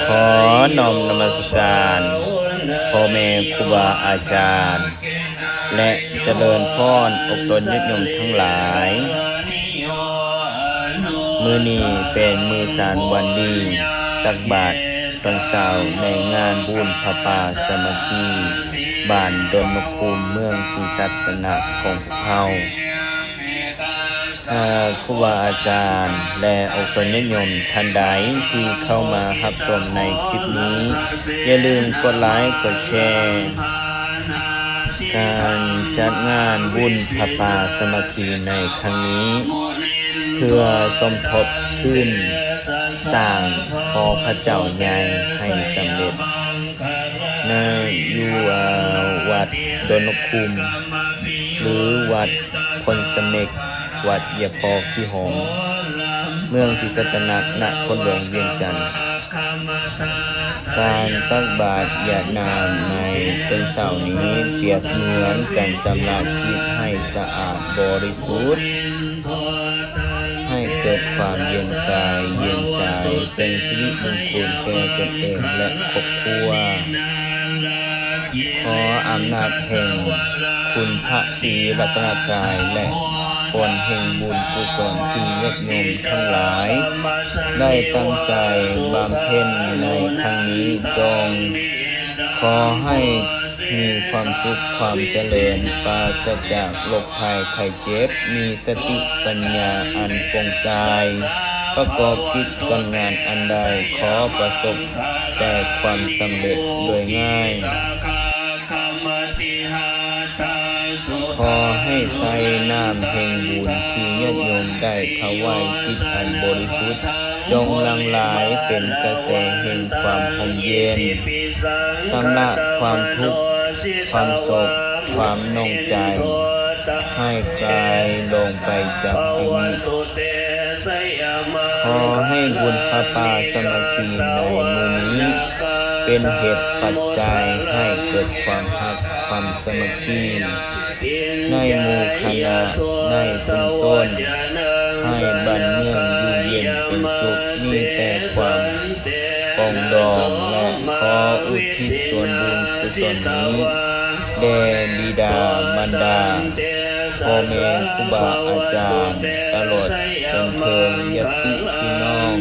ຂໍນ້ອມນະມັດສະການພໍ່ແມ່ຄູບາອາຈານ ແລະ ຈະເລີນພອນອົກຕົນຍາດໂຍມທັງຫຼາຍ. ມື້ນີ້ເປັນມື້ສັນວັນດີ ຕັກບາດຕອນເຊົ້າໃນງານບຸນຜ້າປ່າສາມັກຄີ ບ້ານດົນນົກຂຸມ ເມືອງສີສັດຕະນະຂອງພວກເຮົາ. ຖ້າຄູບາອາຈານ ແລະ ອົກຕົນຍາດໂຍມທ່ານໃດທີ່ເຂົ້າມາຮັບຊົມໃນຄລິບນີ້ ຢ່າລືມກົດໄລ ກົດແຊ. ການຈັດງານບຸນຜ້າປ່າສາມັກຄີໃນຄັ້ງນີ້ ເພື່ອສົມທົບທຶນສ້າງຫໍພະເຈົ້າໃຫຍ່ໃຫ້ສຳເລັດ ໃນ ຢູ່ ເອີ ວັດດົນນົກຂຸມ ຫຼື ວັດພົນສະເມັກ ວັດຢາພໍ່ຂີ້ຫົງ ເມືອງສີສັດຕະນະ ນະຄອນຫຼວງວຽງຈັນ. ການຕັກບາດຢາດນ້ຳໃນຕອນເຊົ້ານີ້ ປຽບເໝືອນການຊຳລະຈິດໃຫ້ສະອາດບໍລິສຸດ, ໃຫ້ເກີດຄວາມເຢັນກາຍເຢັນໃຈ, ເປັນສິລິມຸງຄຸນແກ່ຕົນເອງ ແລະ ຄອບຄົວ. ຂໍອຳນາດແຫ່ງຄຸນພະສີລັດຕະນະຕາຍ ແລະ ຜົນແຫ່ງບຸນກຸສົນທີ່ຍາດໂຍມທັງຫຼາຍໄດ້ຕັ້ງໃຈບຳເພັນໃນຄັ້ງນີ້ ຈົ່ງຂໍໃຫ້ມີຄວາມສຸກຄວາມຈະເລີນ, ປາສະຈາກໂລກໄພໄຂ້ເຈັບ, ມີສະຕິປັນຍາອັນຟ່ອງໃສ, ປະກອບກິດການງານອັນໃດ ຂໍປະສົບແຕ່ຄວາມສຳເລັດໂດຍງ່າຍ. ຂໍໃຫ້ໃຊ້ນ້ຳແຫ່ງບຸນທີ່ຍາດໂຍມໄດ້ຖວາຍຈິດອັນບໍລິສຸດ ຈົ່ງຫຼັ່ງໄຫຼເປັນກະແສແຫ່ງຄວາມຮົ່ມເຢັນ, ຊຳລະຄວາມທຸກ, ຄວາມໂສກ, ຄວາມໜອງໃຈ ໃຫ້ກາຍລົງໄປຈາກຊີວິດ. ຂໍໃຫ້ບຸນຜ້າປ່າສາມັກຄີໃນມື້ນີ້ ເປັນເຫດປັດໄຈໃຫ້ເກີດຄວາມຮັກຄວາມສາມັກຄີໃນໝູ່ຄະນະ ໃນຊຸມຊົນ, ໃຫ້ບ້ານເມືອງຢູ່ເຢັນເປັນສຸກ, ມີແຕ່ຄວາມປອງດອງ ແລະ ຂໍອຸທິດສ່ວນບຸນກຸສົນນີ້ແດ່ບິດາມານດາ, ພໍ່ແມ່ຄູບາອາຈານ ຕະຫຼອດຈົນເຖິງຍາດຕິພີ່ນ້ອງ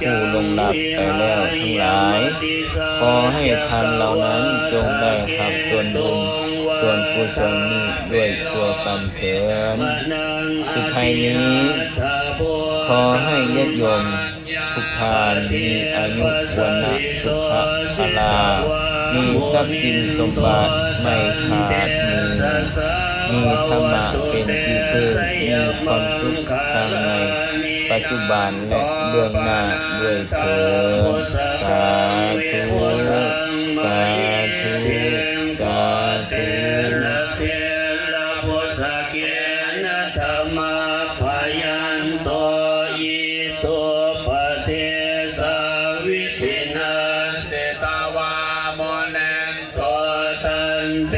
ຜູ້ລ່ວງລັບໄປແລ້ວທັງຫຼາຍ. ຂໍໃຫ້ທ່ານເຫຼົ່ານັ້ນຈົ່ງໄດ້ຮັບສ່ວນບຸນສ່ວນກຸສົນນີ້ດ້ວຍທົ່ວກັນເທີ້ນ. ສຸດທ້າຍນີ້ ຂໍໃຫ້ຍາດໂຍມ ທຸກທ່ານມີອາຍຸ ວັນນະ ສຸຂະ ພະລາ, ມີຊັບສິນສົມບັດໄມ່ຂາດມື, ມີທຳມະເປັນທີ່ເພິ່ງ, ມີຄວາມສຸກທັງໃນປັດຈຸບັນ ແລະ ເບື້ອງໜ້າດ້ວຍເທີ້ນ. ສາທຸ ສາທຸ ສາທຸ. ເທລະໂພຊະເກນະທຳມະພະຍັນໂຕ ອິໂຕປະເທສາວິທິນາ ເຊຕະວາມຸນິນໂຕ ຕັນເຕ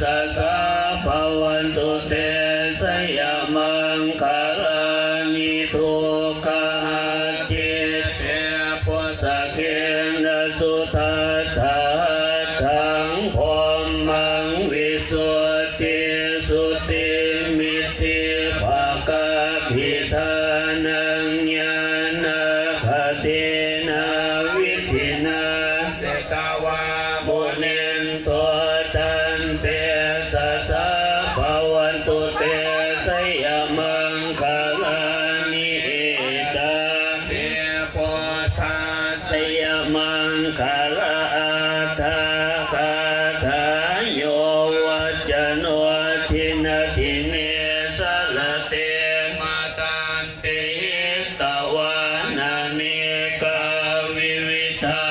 ຊະສາພະວັນຕຸເຕ ຊະຍະມັງຄະລານິ ທຸກຂະຫັດຖິເຕ ໂພຊະເກນະສຸທັດຖະຫັດຖັງ ພົມມັງວິສຸດທິ ສຸດທິມິດທິພະກາພິທານັງ ຍານາຄະເທນາວິທິນາ ເຊຕະວາມຸນິນໂຕ ຕັນເຕຊະສາພະວັນຕຸເຕ ຊະຍະມັງຄະລານິ ເອຕາ ເມ ພຸດທາ ຊະຍະມັງຄະລາ ອັດຖະກາຖາ ໂຍວັດຈະໂນ ທິນະທິເນ ສະລະເຕ ມະຕັນຕິ ຫິຕະວານາເນກາ ວິວິທາ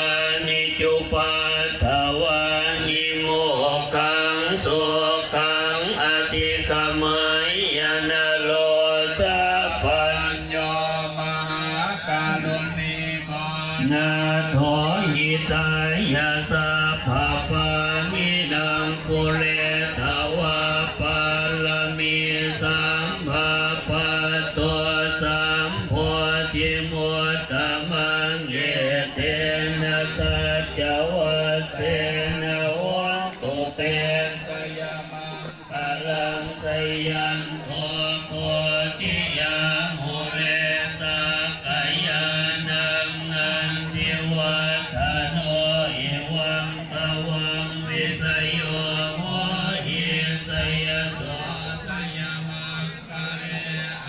ນິ ຈຸປັດຖະວານິ ໂມກຂັງ ສຸຂັງ ອະທິກະໄມຍະ ນະໂລ ສະບພັນໂຍ ມະຫາກາລຸນນິໂກ ນາໂຖ ຫິຕາຍະ ສັບພະປານິນັງ ປຸເຣທະວາ ປາລະມີ ສຳພະປະໂຕ ສຳໂພທິມຸດ ຕະມັງ ເອເຕນະສັດຈະວັດເສນະ ໂຫຕຸເຕ ສະຍະມັງຄະລັງ ຊະຍັນໂທ ໂພທິຍາ ມຸເລ ສັກກະຍານັງ ນັນທິວັດທະໂນ ເອວັງຕະວັງ ວິສະໂຍ ໂຫຫິ ສະຍະໂສ ສະຍະມັງຄະເລ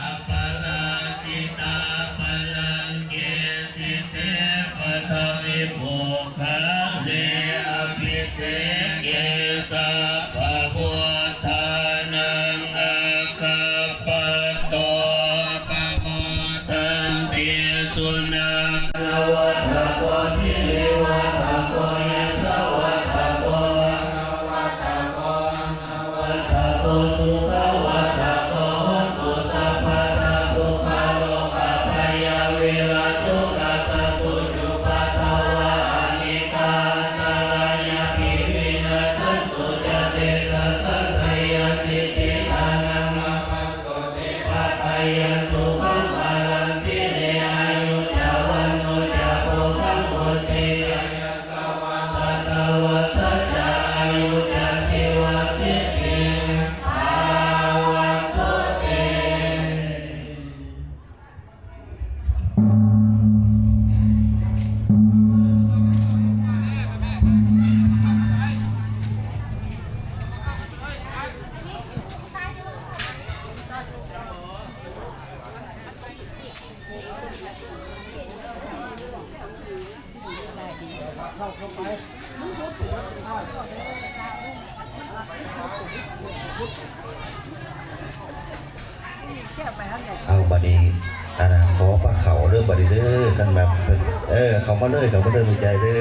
ອະປະລາຊິຕາ ພະລັງເກ ສິເສ ປະທະວິໂພຄາເລ ອະພິເສເກ ສັບພະພຸດທານັງ ອາຄາປະໂຕ ປະໂມທັນຕິ ສຸນັກ ນະວັດຖະໂກ ສິລິວັດຖະໂກ ຍະສະວັດຖະໂກ ວັດຖະໂກ ສຸຂະວັດຖະໂກ ໂຫຕຸ ສັບພະທາ ທຸກຂະໂລກະພະຍາ ວິລະ ໂສກະ ສັນຕຸ ຈຸປະທະວາ ອະເນກາ ອັນຕະລາຍາ ພິວິນາ ສັນຕຸ ຈະ ເຕ ສະ ສະ ໄຊຍະ ສິດທິ ທະນະ ມະ ພະ ໂສ ເຕ ພະ ທະ ຍະ ສຸຂັງ ພະລັງ ສິ ເລ ອາຍຸ ຈະ ວັນໂນ ຈະ ໂພ ຄັງ ໂພ ຕິ ອາຍະ ສະ ວະ ສະ ຕະ ວະ ສະ ຈະ ອາຍຸ ຈະ ຊີວະ ສິດທິ ພາວັນຕຸ ເຕ. ເອົາ ບາດນີ້ ອັນນ່າ ຂໍປາເຂົ້າເດີ ບາດນີ້ເດີ ຄັນແບບເພິ່ນ ເອີ ເຂົ້າມາເລີຍ ເຂົ້າມາເລີຍ ແມ່ໃຈເດີ.